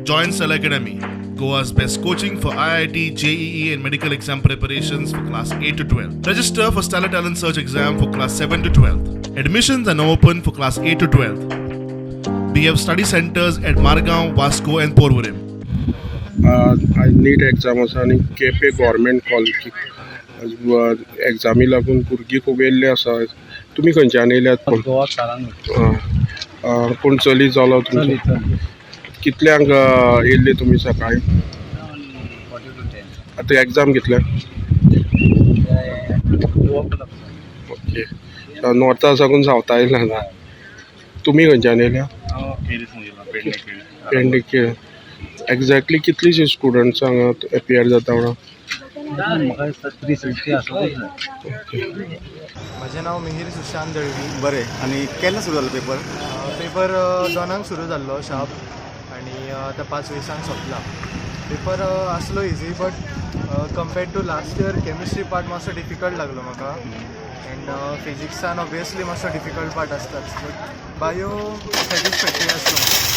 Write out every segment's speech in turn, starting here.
Join Stellar Academy, Goa's best coaching for IIT, JEE and medical exam preparations for class 8 to 12. Register for Stellar Talent Search exam for class 7 to 12. Admissions are now open for class 8 to 12. We have study centers at Margao, Vasco and Porvorim. आयज नीट exam आसा आनी Quepem government कॉलेजीक एग्जामी लागून भुरगीं खूब येयल्ली आसा. तुमी खंयच्यान येयल्यात कोण? गोवा कारांग. आं, कोण चली जालो चली. तुमचो? चली. कितल्यांक येयल्ली तुमी सकाळी? 9:45. आतां एग्जाम कितल्या? 2 o'clock. Okay, नॉर्था साकून सावथा येयला ना. तुमी खंयच्यान येयल्या? हांव केरी येयला, पेडणे केरी. पेडणे केरी. एग्जॅक्टली कितलीशीं स्टुडंट्स हांगा एपियर जाता म्हणून? म्हाका दिसता 360 आसूंकूच जाय. म्हजें नांव मिहीर सुशांत दळवी. बरें, आनी केन्ना सुरू जालो पेपर? पेपर 2 क सुरू जाल्लो शार्प आनी आतां 5:20 सोंपला. पेपर आसलो easy, but compared to last year chemistry part मातसो डिफिकल्ट लागलो म्हाका एंड फिजिक्सान ऑबियसली मातसो डिफिकल्ट पार्ट आसताच, बट बायो सॅटिस्फॅक्टरी आसलो.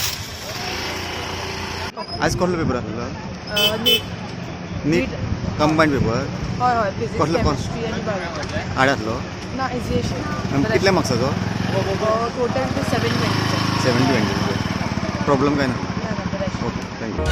आज कसलो पेपर आसलो? नीट. नीट कंबायन पेपर? हय, फिजिक्स. कसलो कोर्स? केमिस्ट्री आनी बायो. हार्ड आसलो? ना, इजी आशिल्लें. आनी कितल्या मार्क्साचो? टोटल 720. 720. प्रॉब्लम काय ना? ना, बरें आशिल्लें. Okay, thank you.